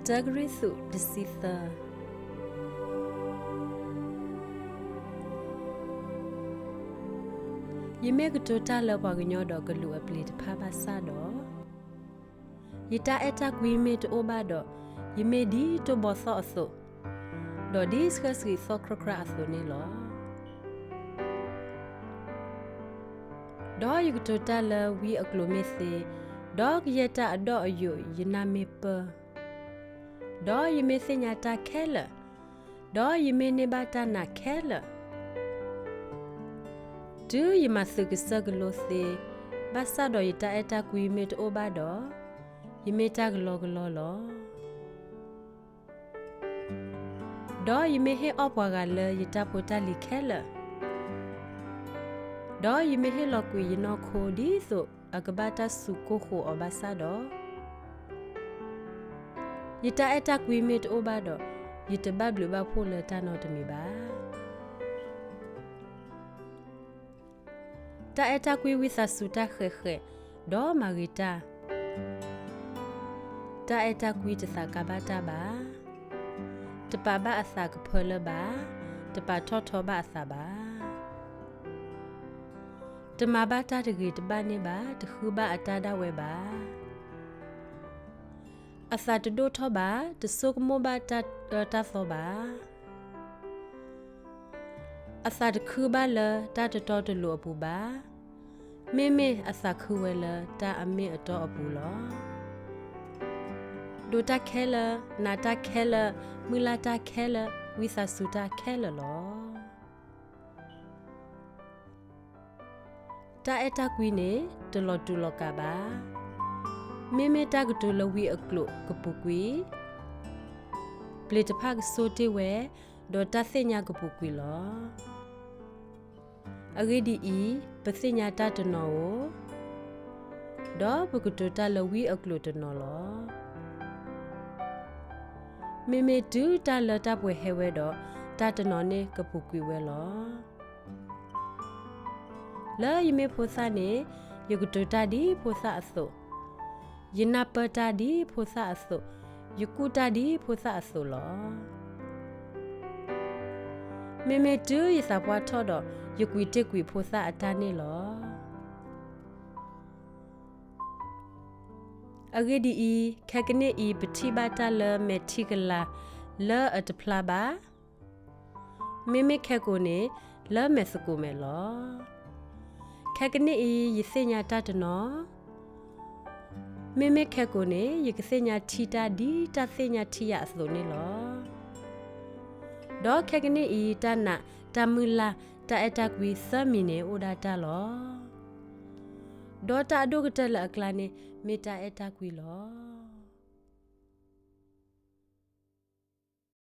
တၢကရံၣ်သူး တဆံသၢ. ယမ့ၢ်ကတိၤတၢ်လၢပှၤကညီဒီးကလူးအပျ့ၤတဖၣ်ဘၣ်ဆၣ်ဒီး, ယတၢ်အဲၣ်တၢ်ကွံမ့ၢ်တအိၣ်ဘၣ်ဒီး, ယမ့ၢ်ဒ်တိၢ်ဘီသီၣ်အသိး, ဒီးဒ်ဆှၢဆှံးသီခရၢခရၢအသိးန့ၣ်လီၤ. ဒီးယကတိၤတၢ်လၢဝံအကျိာ်မ့ၢ်သ့, ဒီးကယဲၢ်တၢ်အဒီၣ်အယိာ်ယနၢ်မ့ၢ်ပၢၢ်, ဒီးယမ့ၢ်သ့ၣ်ညါတၢ်ခဲလၢာ်, ဒီးယမ့ၢ်န့ၢ်ဘၣ်တၢ်နာ်ခဲလၢာ်, တုၤယမၤသုးကစၢၢ်ကလိသ့, ဘၣ်ဆၣ်ဒီးယတၢ်အဲၣ်တၢ်ကွံမ့ၢ်တအိၣ်ဘၣ်ဒီး, ယမ့ၢ်တၢ်ကလီကလီလီၤ. ဒီးယမ့ၢ်ဟ့ၣ်အီၣ်ပှၤဂၤလၢယတၢ်ဖိတၢ်လံၤခဲလၢာ်, ဒီးယမ့ၢ်ဟ့ၣ်လီၤကွံာ်ယနီၢ်ခိဒ်သိးအကဘၣ်တၢ်စူးကိၢ်ဃိးအီၤဘၣ်ဆၣ်ဒီး, ယတၢ်အဲၣ်တၢ်ကွံမ့ၢ်တအိၣ်ဘၣ်ဒီး, ယတဘၣ်ဘျုးဘၣ်ဖှိၣ်လၢတၢ်နီတမံၤဘၣ်. တၢ်အဲၣ်တၢ်ကွံဝံသးစူၤတၢ်ဃဲးဃဲး, ဒီးမၤဂ့ၤတၢ်. တၢ်အဲၣ်တၢ်ကွံတသးကါဘၣ်တၢ်ဘၣ်. တပာ်ဘၣ်အသးကဖၢလၢဘၣ်, တပာ်ထီၣ်ထီဘၣ်အသးဘၣ်. တမၤဘၣ်တၢ်တဂ့ၤတဘၣ်န့ၣ်ဘၣ်, တဃုဘၣ်အတၢ်ဒၣ်ဝဲဘၣ်. အသးတဒိၣ်ထီၣ်ဘၣ်, တဆိကမိၣ်ဘၣ်တၢ်အၢတၢ်သီဘၣ်. အသးတခုဘၣ်လၢတၢ်တတီတလိၤအပူၤဘၣ်, မ့မ့ၢ်အသးခုဝဲလၢတၢ်အမ့ၢ်အတီအပူၤလီၤ. ဒိးတၢ်ခဲလၢာ်, နာ်တၢ်ခဲလၢာ်, မုၢ်လၢ်တၢ်ခဲလၢာ်, ဝံသးစူၤတၢ်ခဲလၢာ်လီၤ. တၢ်အဲၣ်တၢ်ကွံန့ၣ် တလီၤတူာ်လီၤကာ်ဘၣ်. မ့မ့ၢ်တၢ်ကတိၤလၢဝံအကျိာ်ကပူၤကွံာ်, ပျ့ၤတဖၣ်ကဆိတ့ၢ်ဝဲ, ဒီးတၢ်သ့ၣ်ညါကပူၤကွံာ်လီၤ. အဂ့ၢ်ဒ်အံၤ, ပသ့ၣ်ညါတၢ်တနီၤဧိၤ, ဒီးပကတိၤတၢ်လၢဝံအကျိာ်တနီၤလီၤ. မ့မ့ၢ်တုၤတၢ်လၢတၢ်ပှဲၤဟဲဝဲဒီး, တၢ်တနီၤန့ၣ်ကပူၤကွံာ်ဝဲလီၤ. လၢယမ့ၢ်ဖိသၣ်န့ၣ်, ယကတိၤတၢ်ဒ်ဖိသၣ်အသိး, ယနၢ်ပၢၢ်တၢ်ဒ်ဖိသၣ်အသိး, ယကူၣ်တၢ်ဒ်ဖိသၣ်အသိးလီၤ. မ့မ့ၢ်တုၤယသးပှၢ်ထီၣ်ဒီး, ယကွံာ်တ့ၢ်ကွံာ်ဖိသၣ်အတၢ်န့ၣ်လီၤ. အဂ့ၢ်ဒ်အံၤ, ခဲကနံၣ်အံၤပထံၣ်ဘၣ်တၢ်လၢမဲာ်ထံကလၤလၢအတဖျါဘၣ်, မ့မ့ၢ်ခဲကိာ်န့ၣ်လၢမဲာ်သကိးမဲာ်လီၤ. ခဲကနံၣ်အံၤယသ့ၣ်ညါတၢ်တနီၤ, မ့မ့ၢ်ခဲကိာ်န့ၣ် ယကသ့ၣ်ညါထံတၢ်ဒ်တၢ်သ့ၣ်ညါထံယၤအသိးန့ၣ်လီၤ. ဒီးခဲကနံၣ်အံၤတၢ်နာ်, တၢ်မုၢ်လၢ်, တၢ်အဲၣ်တၢ်ကွံသၢမံၤန့ၣ်အိၣ်ဒၣ်တၢ်လီၤ. ဒီးတၢ်အဒိၣ်ကတၢၢ်လၢအကျါန့ၣ် မ့ၢ်တၢ်အဲၣ်တၢ်ကွံလီၤ.